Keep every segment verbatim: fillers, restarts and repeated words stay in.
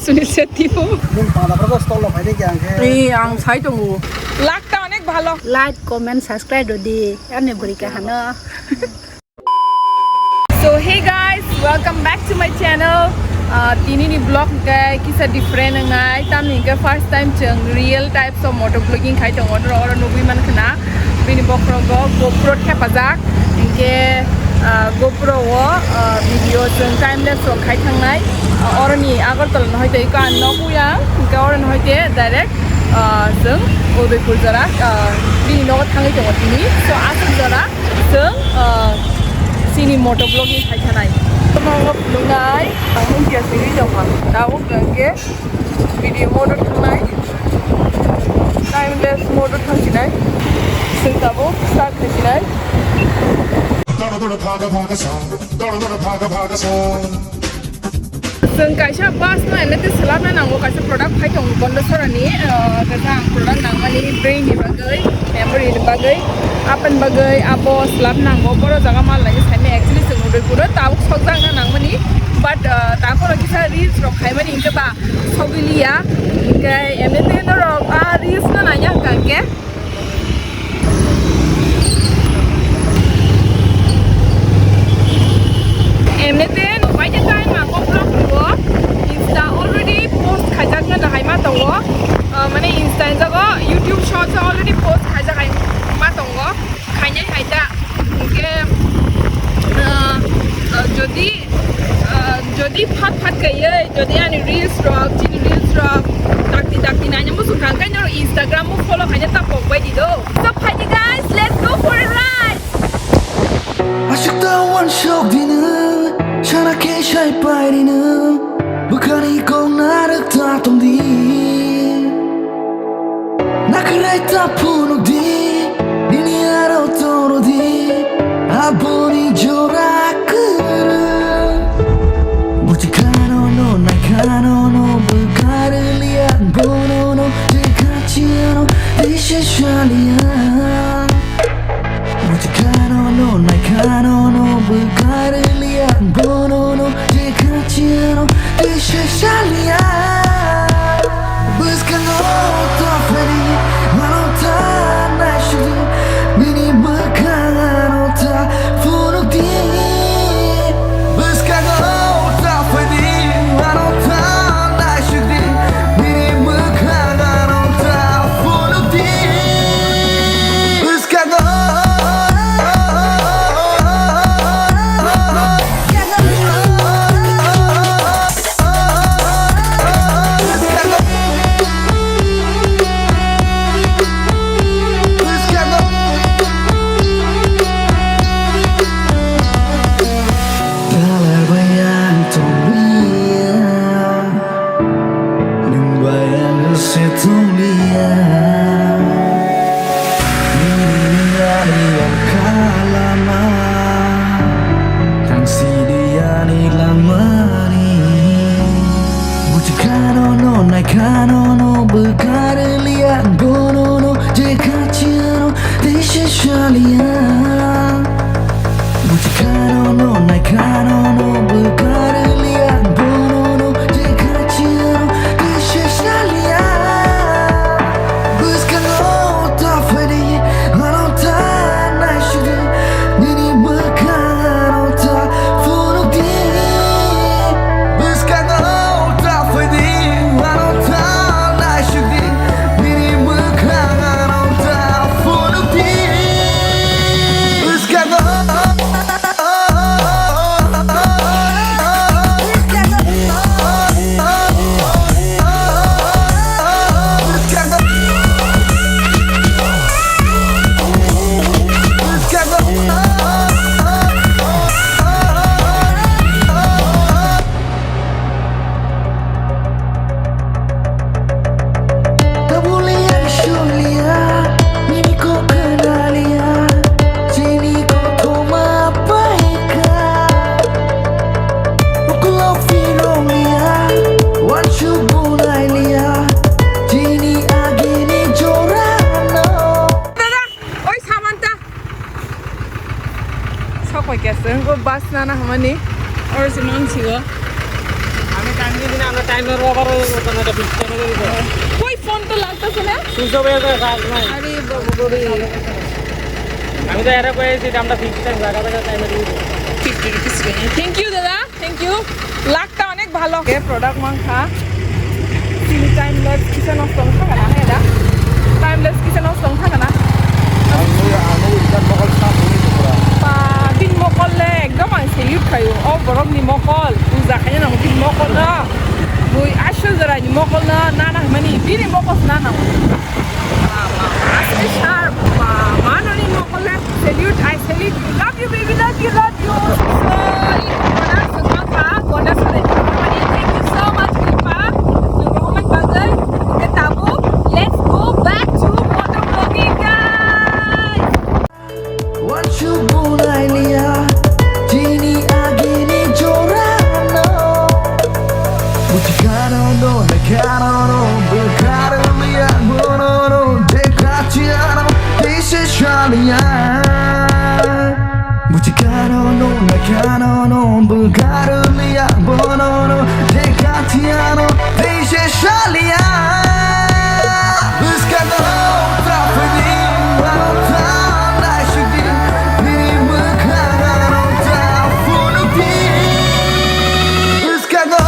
Suni seti bo. Nung pada berapa stall lo paide kya angke? Ei, ang sai tongo. Lagta onek bhalo. Like, comment, subscribe rodi. Ani buri kahano. So hey guys, welcome back to my channel. Ah, tini ni vlog ke kisa different ngai. Tam ni ke first time chwng real types of motor vlogging khai tongo. Oro oro nugui man khna. Bini bokhorogo GoPro thepajak. Hinkhe, ah, GoPro o, ah, video chwng time lapse o khai thangnai. Ah, oroni Agartala no hoite iko ang nogo yang. Hinkhe oroni hoite direct, ah, chwng Udaipur jora, ah, bini nogo thangwi tongo tini. So aswk jora chwng, ah, chini motor vlogging khai thanai. Tamo phunuknai, ang hwnkhe singwi tongkha. Tabuk hwnkhe video mode o thangnai, time lapse mode o thangsinai, chwng tabuk start khaisinai. Chwng kaisa bus no M T selapna nango, kaisa product phai tongo Gondasora ni, ah, kaisa ang product nangmani brain ni bagwi, memory ni bagwi, apani bagwi abo selap nango, boro jaga mal nai saimai actually chwng Udaipur o tabuk sokjakna nangmani, but, ah, takhoro kisa reels rok khaimani hinkhe ba sogwi liya. Hinkhe M T norok a reels no naiya hwnkha hinkhe. M T no paide time ang vlog rwo. Insta already post khaijak no hai ma tongo. Ah, mane Insta jago YouTube shorts already post khaijak hai ma tongo. Khainai hai ta. Hinkhe, ah, ah, jodi, ah, jodi phat phat kaiye, jodi ani reels rok, chini reels rok, dakti dakti naina muchung kha, hinkhe norok Instagram o follow khaina ta pok bai di do. So, phaidi guys, let's go for a ride! Aswk ta wansok di nwng, sana khe sai pai di nwng, bwkhani kok narwk ta tong di. Nakharai ta phunuk di, nini aro toro di, aboni jora kwrwng. Buji khano no, nai khano no, bwkha rwliya, bono no, je khachiano, tei se saliya. Buji khano no, nai khano no, bwkha rwliya, bono no, je khachiano, tei se saliya. Bwskango ta phaidi, ano ta naisidi, nini mwkhang ano ta phunukdi. Bwskango ta phaidi, ano ta naisidi, nini mwkhang ano ta phunukdi. Bwskango. Nwng bai ang se tonglia, nini nani ang kha lama, tang sidi ani lamani. Buji khano no, nai khano no, bwkha rwliya, bono no, je khachiano, tei se saliya. Buji khano no, nai khano no, bwkha rwliya, bono no, je khachiano, tei se saliya. Bwskango ta phaidi, ano ta naisidi, nini mwkhang ano ta phunukdi. Bwskango ta phaidi, ano ta naisidi, nini mwkhang ano ta phunukdi. Bwskango. Oi, Samantha. Sok pai kya se, ko bus nana hamani. Or si mang si go. Ami time ni dina, ami Timer over হয়ে গেছে, না, এটা fix timer হয়ে গেছে। কই ফোন তো লাগতেছে না? সুইচ অফ হয়ে গেছে, চার্জ নাই। আরে বাবা রে। আমি তো এরা কয়ে এসেছি, আমরা ফিক্স টাইম জায়গা জায়গা টাইমে দিয়ে দিই। Fifty rupees রে। Thank you দাদা, thank you। লাগটা অনেক ভালো। এ প্রোডাক্ট মাংখা। চিনি টাইমলেস কিসে নষ্ট হচ্ছে না, এটা? টাইমলেস কিসে নষ্ট হচ্ছে না? Ang nui, ang nui, ikan bakal sa, nui, nui, nui. Ba, bini mokol le ekdom ang salute khayo. O borok ni mokol, puja khaina nango bini mokol no. Bui aswk jora ni mokol no nana hwnmani bini mokol se nana. Ba, ba, aswk sharp, ba, manoni mokol le salute, I salute you. Love you, baby, love you, love you. So, ini Kona, so, Kona, Kona, sorry. Thank you so much, Kona. Nung rohormani bagwi, hwnkhe tabuk, let's go back to motor vlogging, guys. Wanchu bunai liya, chini agini jorano. Buchikano no nakano no, bukaro liya, bono no, dekhachiano, this is Shalia. Buchikano no nakano no, bukaro liya, bono no, dekhachiano, this is Shalia. Buskano, trafini, mano tanda shidi, bini mukha, mano tafuni di. Buskano.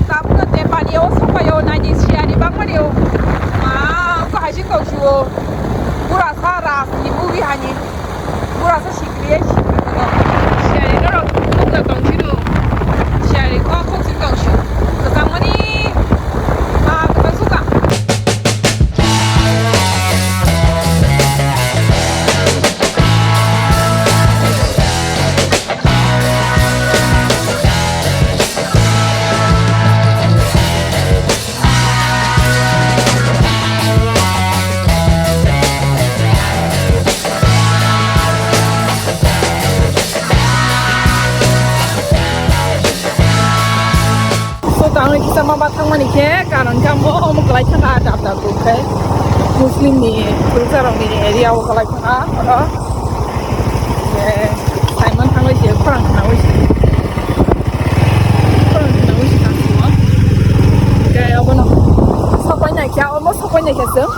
Tabukno Tepani o sokphaio, naidi siyari bangmani o. Ma, wngkha hai se tongsiwo. Pura sa Raj ni movie hani. Pura sa sikriye sikri. Siyari norok nukjak tongsido. Siyari kok kok si tongsi. Kwchangmani. Ma, kwchang suka. So, tangwi kisa ma ba thangmani khe, karon khe amo omo kwlai thangkha, dap dap ruk khe. Muslim ni, Rohingya rok ni area o kwlai thangkha, oro. Eh, Simon thangwi se, khorang khnawi se. Khorang khnawi se tang simo. Khe obono sopai nai khe, almost sopai nai khe chwng.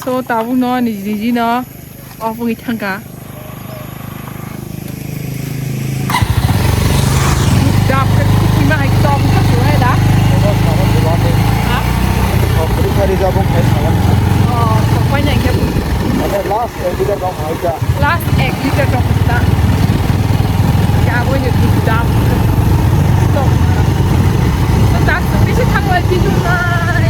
So, tabukno niji niji no off wngwi thangkha. Dap khe khukui ma hai khe tok wngkha se wahai da? Ha? Oh, sok pai nai khe. Last ek liter tong hai kha. Last ek liter tong kha. Khe abo ni dap khe tok wngkha. So, tak bisi thang lai khe nai.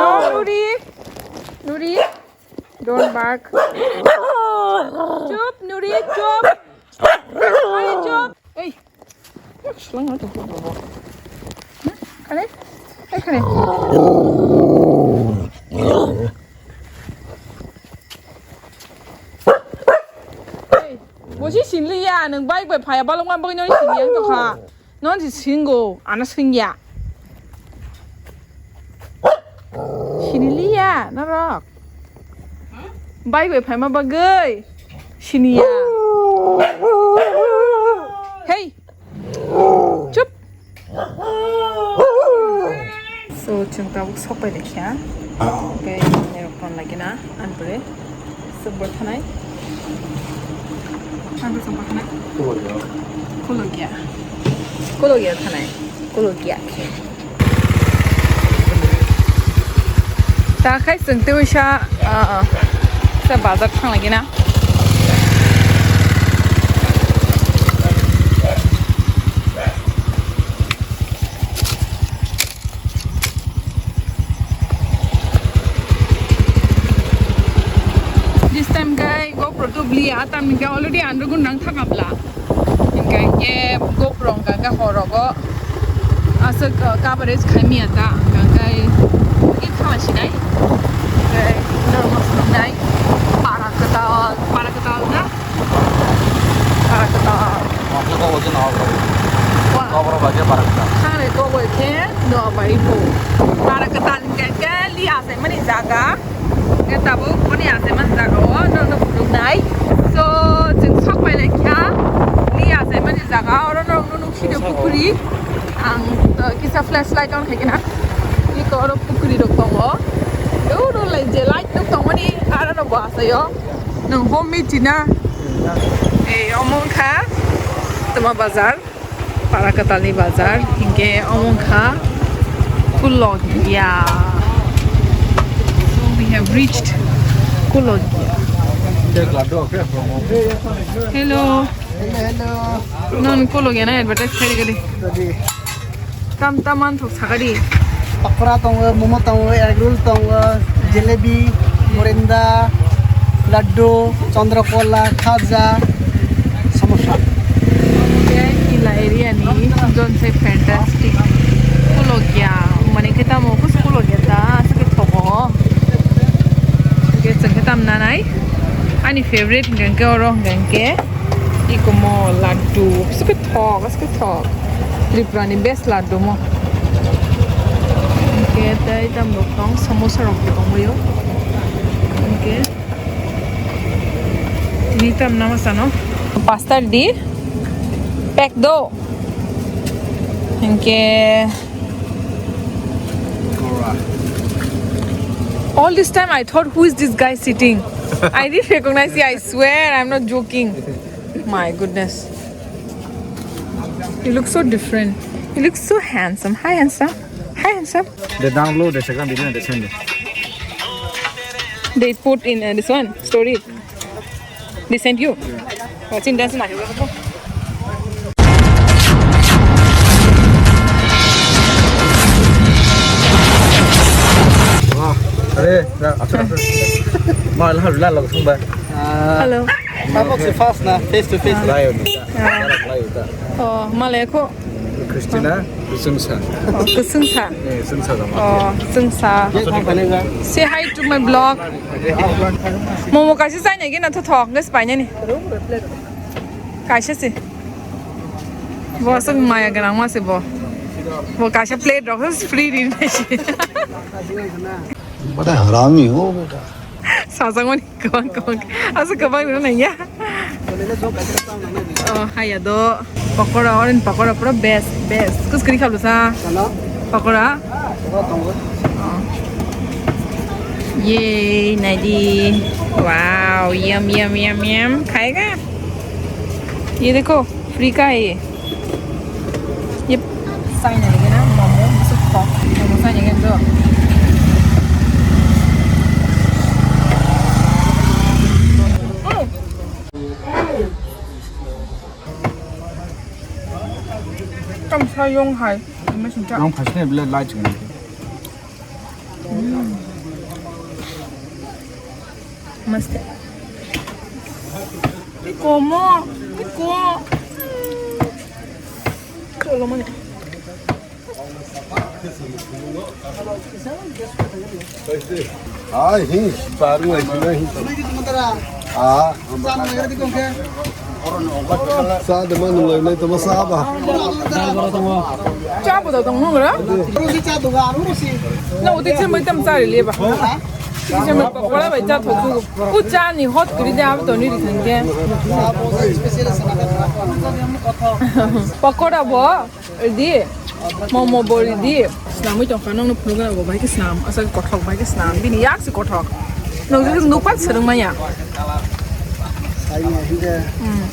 No, Nuri. Nuri. Don't bark. Chup, Nuri, chup. Nuri, chup. Ei. Selang aja. Kare? Eh, kare. Ei, bosi sinliya, nang bike bai phaya balokma bagwi noni sinliya wng tongkha. Non si singo, ano singya. Siniliya, norok. Bike bai phaima bagwi. Siniya. Hey. Chup. Chwng tabuk sok pai laikha. Tei nirok ton lagi na, ang pore sok bai thanai. Ang pore sok bai thanai. Kologya. Kologya thanai. Kologya khe. Ta khai chwng tei sa, ah, sa bazar thang lagi na. This time kai GoPro tu bli ya, tam ke already andro gun nang thaka bla. Hingke hingke GoPro hingka hingke horogo aswk, uh, coverage khaimya ta, hingke hingke khala sinai. Hingke normal sinai. Para kwtal, para kwtal na? Para kwtal. Mokhe kok bai khe no hor kok. Wa. Kok rok bai khe para kwtal. Thangre kok bai khe no bai bo. Para kwtal hingke hingke li achaimani jaga. Hingke tabuk boni achaimani jaga o norokno phunuknai. So, chwng sok pai laikha li achaimani jaga, oro norokno nuksidi pukhuri. Ang, uh, kisa flashlight on khaikhe na. Iko oro pukhuri rok tongo. Oro lai je light nuk tongmani aro no bo achaio. Nwng bo miti na. Ei, omo wngkha Tama Bazar. Para kwtalni bazar, hingke omo wngkha Kulogya. So we have reached Kulogya. Hello. Hello, hello. Non Kulogya na advertise khairi gadi. Tam tam man thok sakadi. Pakora tongo, momo tongo, egg roll tongo, jalebi, morinda, laddu, chandrakola, khaja, samosa. Oke, Hila area ni Jonsai Fantastic. Kulogya, mane khe tamo kus Kulogya ta, aswk khe thogo. Oke, chwng khe tam nanai. Ani favorite hwnkhe oro hwnkhe ikomo laddu, aswk khe thok, aswk khe thok. Tripura ni best laddu mo. Hwnkhe tei tam rok tong, samosa rok bo tongbaio. Hwnkhe tini tam nama sano. Pasta di, pack do. Hwnkhe all this time I thought, "Who is this guy sitting?" I didn't recognize you, I swear, I'm not joking. My goodness. You look so different. You look so handsome. Hi, handsome. Hi, handsome. They download the second video and they send it. They put in, uh, this one, story. They sent you. Watching dance na. Wah, are, na, acha, acha. Ma, la, la, la, thung ba. Hello. Tabok se first na, face to face. Layo ni. Layo ta. Oh, male ko. Christina, kusungsa. Oh, kusungsa. Eh, sungsa dong. Oh, sungsa. Say hi to my vlog. Momo kaisa chai nai gina thothok nge spai nani. Kaisa se. Bo aswk maya gwnang ma se bo. Bo kaisa plate rok free ri nai se. Bada harami ho beta. Sajak mani kwbang kwbang. Aswk kwbang rw nang ya. Oh, haya do. Pakora, orange pakora pura best, best. Kus kri khalu sa. Pakora. Oh. Yay, naidi. Wow, yum, yum, yum, yum. Khayega? Ye dekho, free ka hai ye. Yep. Sai nai gena momo, so thok. Momo sai nai gena do. Tam sa yong hai. Yong phai sini bila lai ching. Mast. Iko mo, iko. Cholo mani. Hai, hi, baru ai sini, hi. Ah, sa de manu lai nai to sa ba. Cha bo da tong nung ra? Rusi cha do ga, rusi. Na uti che mai tam cha ri le ba. Che mai pakora bai cha tho tu. U cha ni hot kri de ab to ni ri thang ke. Pakora bo, di. Momo bori di. Snamwi tongkha nokno phunukgwi rokbo bai khe snam. Aswk kothok bai khe snam. Bini yak se kothok. Nwng jodi nukpan swrwng manya. Saimanya hinde. Hmm.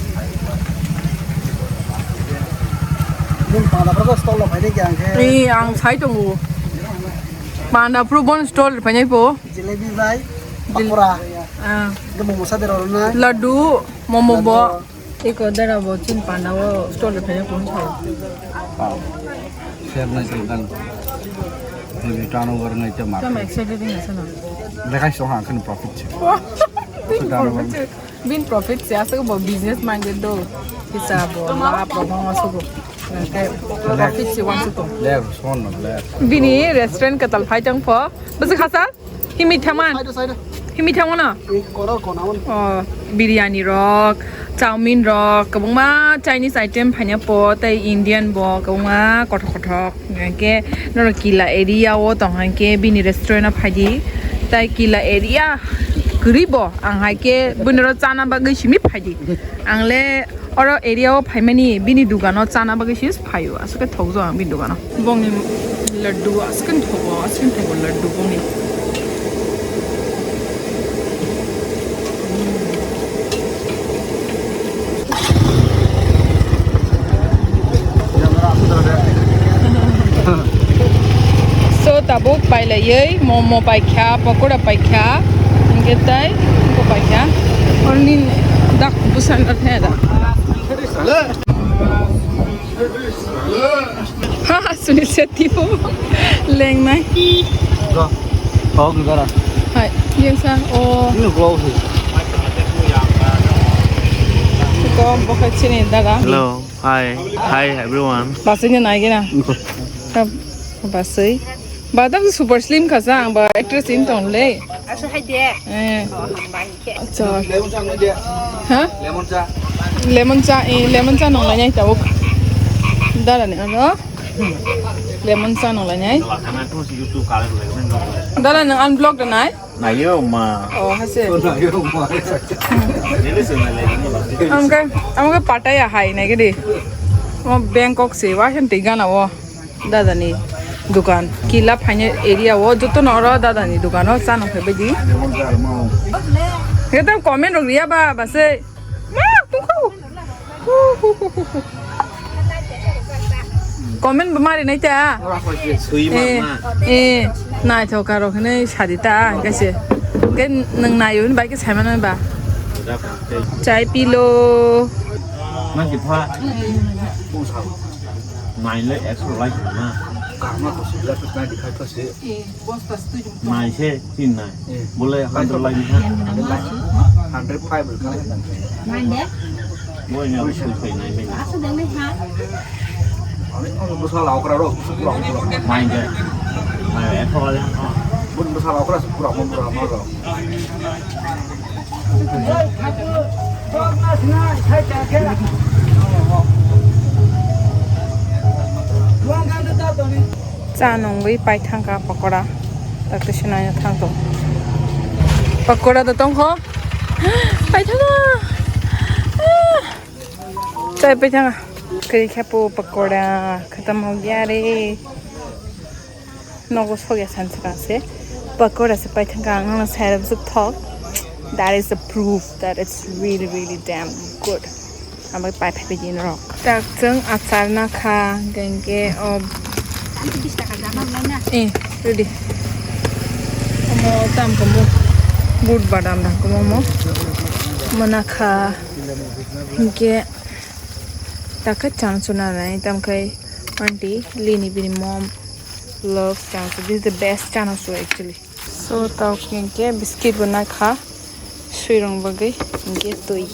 Nung panda phuru stall rok phainai khe ang khe. Ee, ang sai tongo. Panda phuru bon stall rok phainai po. Jalebi bai, pakora. Ah. Hingke momo sade rok nai. Laddu, momo bo. Laddu. Eko dara bo chini panda o stall rok phainai po. Ah. Share nai tong kan. Ini turnover ngai te market. Tama excited ni asa na. Lekai song ha kan profit se. Turnover. Bin profit se aswk bo business minded do. Kisa bo lab bo ma aswk bo. Nangkhe profit se wansuk bo. Ler, son no ler. Bini restaurant katal phai tong pho. Bwswk khasa? Himi thaman? Side, side. Himi thaman no? Koro kona man. Oh, biryani rok, chowmin rok, kwbangma Chinese item phaina pho, tei Indian bo kwbangma kothok kothok. Hingke norok Kila area o tong hingke bini restaurant o phaidi. Tai Kila area kwrwi bo, ang hai khe bini oro chana bagwi simi phaidi. Ang le oro area o phaimani bini dogano chana bagwi se phaio. Aswk khe thokjak ang bini dogano. Bongni laddu aswk khe thogo, aswk khe thogo laddu bongni. So tabuk pailaiwi momo paikha, pakora paikha, hingke tai ungko paikha. Oroni dak busan da thaya da. Ha, ha, suni seti bo lengnai. Go. Hok gara. Hai, yeng sa o. Ini glow sih. Ko bokha chini dara. Hello. Hi. Hi everyone. Basini nai gina. Basui. Ba tam super slim kha sa ang ba actress in tong le. Aso hai de. Eh. Acha. Lemon cha ngai de. Ha? Lemon cha. Lemon cha, eh, lemon cha nong lai nai tabuk. Dara ni ano. Lemon cha nong lai nai. Dara nang unblock da nai. Nayo ma. Oh, hase. Nayo ma. Amga, amga Pattaya hai nai gede. Mo Bangkok se wa hen te gana wo. Dada ni dukan. Kila phaine area wo joto no oro dada ni dukan o cha nang phai baidi. Ekdam comment rok riya ba, ba se. Ma, tungkhu. Comment bo mari nai ta. Sui ma, eh, ma. Eh, naithok kha rok hinui sadi ta, hingke se. Hingke nwng naio hwnba khe sai mano ba. Chai pilo. Nang kipha. Nai le ekso lai na. Karma ko sibla to nai dikhai to se. Mai se tin nai. Eh. Bole hundred lai ni ha. Hundred five ka. Mande. Bole ni abu sui kai nai mai. Aso de mai ha. Ani ko busa la okra ro. Mai de. Mai e ko le. Bun busa la okra pura mo pura mo ro. Cha nungwi paithangkha pakora. Takte se naina thangto. Pakora da tongkho. Paithangkha. Ah. Chai paithangkha. Kiri khapo pakora. Khatam ho gya re. Nogo sogya sansa se. Pakora se paithangkha ang nang sai rok thok. That is the proof that it's really, really damn good. Ambai pai phai din rok. Tak chwng achar na kha, genge o. Eh, ready. Omo tam komo. Bud badam da komo mo. Mana kha. Hingke taka chang chuna nai tam khai aunty lini bini mom love chang chu. This is the best chana chu actually. So tok hingke biscuit bo na kha. Suirung bagwi hingke twi.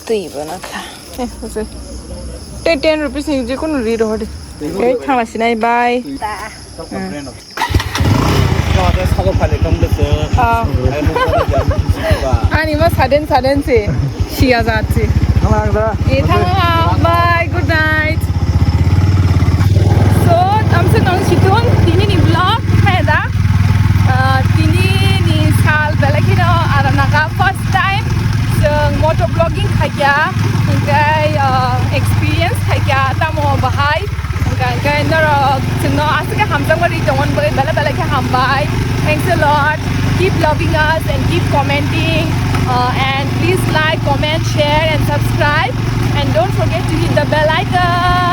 Twi bo na kha. Eh, ose. Te ten rupees ni je kono ri rohor de. Eh, thangla sinai bye. Ta. Hmm. Sago phale kong de se. Ah. Ani ma saden saden se. Siya jat se. Thangla da. Eh, thangla. Bye, good night. So, tamse nang chitun, tini ni vlog, hai da. Ah, tini ni sal belai kheno Aranaga first time. Chwng moto vlogging khaikya, hingkai, ah, experience khaikya, tamo bahai, hingka Hingke norok chwngno aswk khe hamjakma ri tongmani bagwi belai belai khe hambai. Thanks a lot. Keep loving us and keep commenting. Uh, and please like, comment, share and subscribe. And don't forget to hit the bell icon.